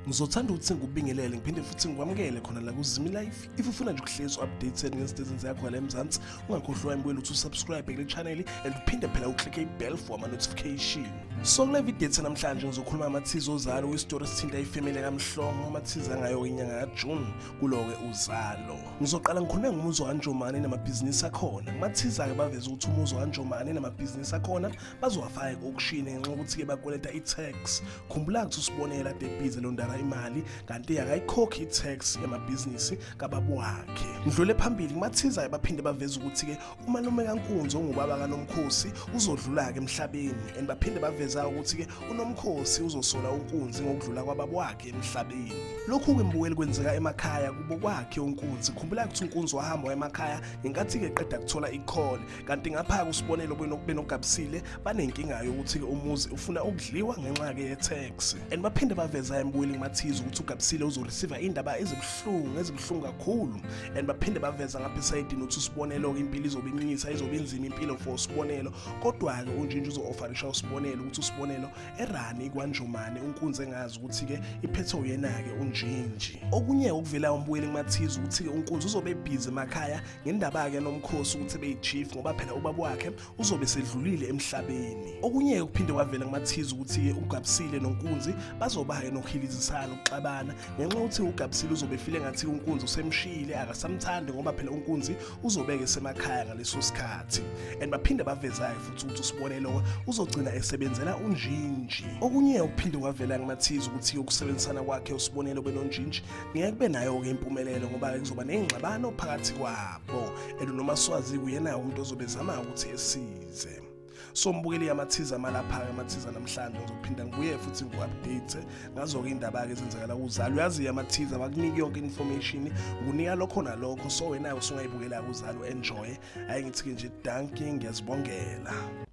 Ngizothanda ukuthi ngikubingelele ngiphinde futhi ngikwamukele khona la kuZimi Life. If ufuna nje ukuhlezi updated ngezinto ezenzeka khona la eMzansi, ungakhohlwa imbuyelo ukuthi usubscribe kule channel and uphinde phela uclicke i-bell for ama-notification. So kule video yethu namhlanje ngizokhuluma ngamathiza ozalo, kwistory esithinta ifamily kaMhlongo, amathiza angayo inyanga kaJune kulo-ke uzalo. Ngizoqala ngikhulume ngomuzi waKaNjomane namabhizinisi akhona. Kumathiza-ke baveza ukuthi umuzi waKaNjomane namabhizinisi akhona bazowafaka e-auction ngenxa yokuthi-ke bakweleta i-tax. Khumbula ukuthi uSibonelo ade ebhizi elondara imali kanti akayikhokhi i-tax yamabhizinisi kababa wakhe. Ngidlule phambili kumathiza-ke baphinde baveza ukuthi-ke umalume kaNkunzi ongubaba kaNomkhosi uzodlula-ke emhlabeni and baphinde baveza ukuthi-ke uNomkhosi uzosola uNkunzi ngokudlula kwababa wakhe emhlabeni. Lokhu-ke mbukeli kwenzeka emakhaya kubo kwakhe uNkunzi. Khumbula ukuthi uNkunzi wahamba emakhaya ngenkathi-ke eqeda kuthola i-call kanti ngapha kusibonelo benoGabisile banenkinga yokuthi-ke umuzi ufuna ukudliwa ngenxa-ke ye-tax and baphinde baveza embuyeli kumathiza ukuthi uGabisile uzoreceive indaba ezibuhlungu ezibuhlungu kakhulu and baphinde baveza ngapha esayidini ukuthi usibonelo-ke impilo izobe inyisa izobe inzima impilo for usibonelo kodwa-ke unjinji uzo-ofarisha usibonelo ukuthi usibonelo erani kwanjomane unkunzi engazi ukuthi-ke iphethe uyena-ke unjinji. Okunye okuvelayo umbuyeli kumathiza ukuthi-ke unkunzi uzobe ebhizi emakhaya ngendaba-ke nomkhosi ukuthi ebeyi-chief ngoba phela ubaba wakhe uzobe sedlulile emhlabeni. Okunye okuphinde kwavela kumathiza ukuthi-ke uGabisile noNkunzi bazoba-ke nokuhilizisana ukuxabana ngenxa yokuthi uGabisile uzobe efile ngathi uNkunzi usemshiyile akasamthandi ngoba phela uNkunzi uzobeke esemakhaya ngaleso sikhathi. And baphinde bavezayo futhi ukuthi uSibonelo uzogcina esebenzela uNjinji. Okunye okuphinde kwavela kumathiza ukuthi ukusebenzisana kwakhe uSibonelo benoNjinji ngeke kube nayo-ke impumelelo ngoba kuzoba ney'ngxabano phakathi kwabo and noMaswazi kuyena umuntu ozobe ezama ukuthi esize. So mbukeli amathiza amalapha-ke amathiza namhlanje ngizophinda ngibuye futhi ngiku-update ngazo-ke indaba-ke ezenzakala kuzalo. Uyazi amathiza bakuniki yonke information, ukunika lokho nalokho, so wena-ke usungayibukela kuzalo enjoy. Hhayi ngithi-ke nje danki, ngiyazibongela.